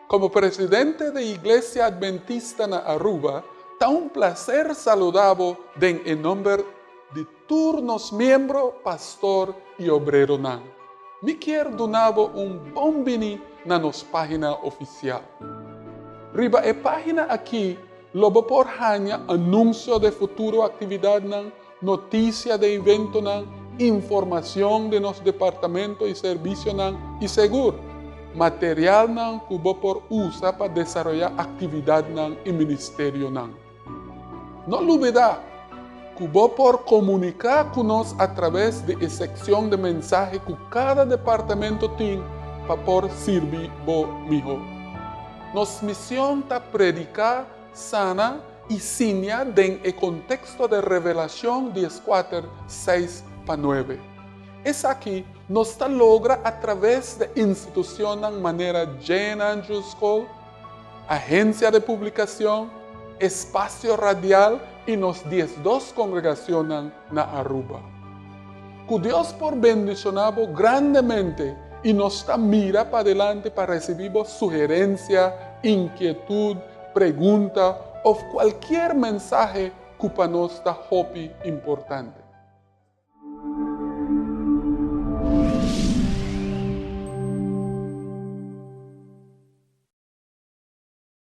Como presidente di Iglesia Adventista na Aruba, ta un placer saluda bo den e nomber di tur nos miembro, pastor y obreronan. Mi kier duna bo un bon bini na nos pagina oficial. Riba e pagina aki lo bo por haña anuncio di futuro actividadnan, noticia di eventonan, informacion di nos departamento y servicionan y sigur, materialnan cu bo por usa pa desaroya actividadnan y ministerionan. No lubida cu bo por comunica cu nos a traves di e seccion di mensahe cu cada departamento tin pa por sirbi bo miho. Nos mision ta predica, sana y siña den e contexto di Revelacion 14, 6 pa 9. Esaki nos ta logra a traves di institucionnan manera Jane Andrews School, agencia di publicacion, espacio radial y nos 12 congregacionnan na Aruba. Cu Dios por bendiciona bo grandemente y nos ta mira padilanti pa recibi sugerencia, inkietud, pregunta of cualkier mensahe cu pa nos ta hopi importante.